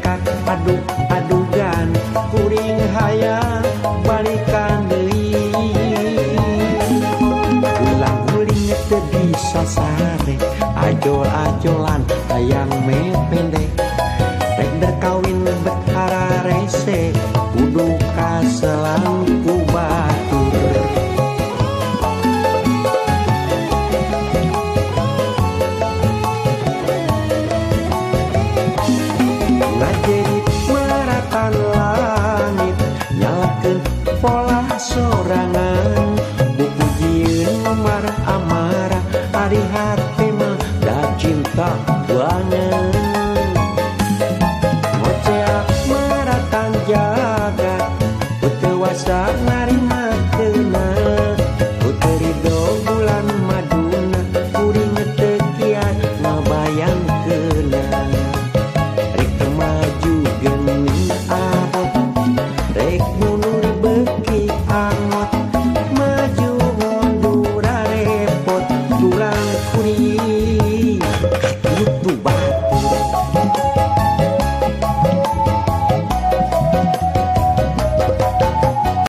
Mereka adug-adugan kuring hayang balikan deui. Gulang-guling teu bisa sare, ajol-ajolan hayang mepende. Rek kawin bet hararese, kudu kaselang ku batur. Ngajerit maratan langit, nyalakeun pola sorangan. Buku jieun marah amarah, ari hate mah da cinta.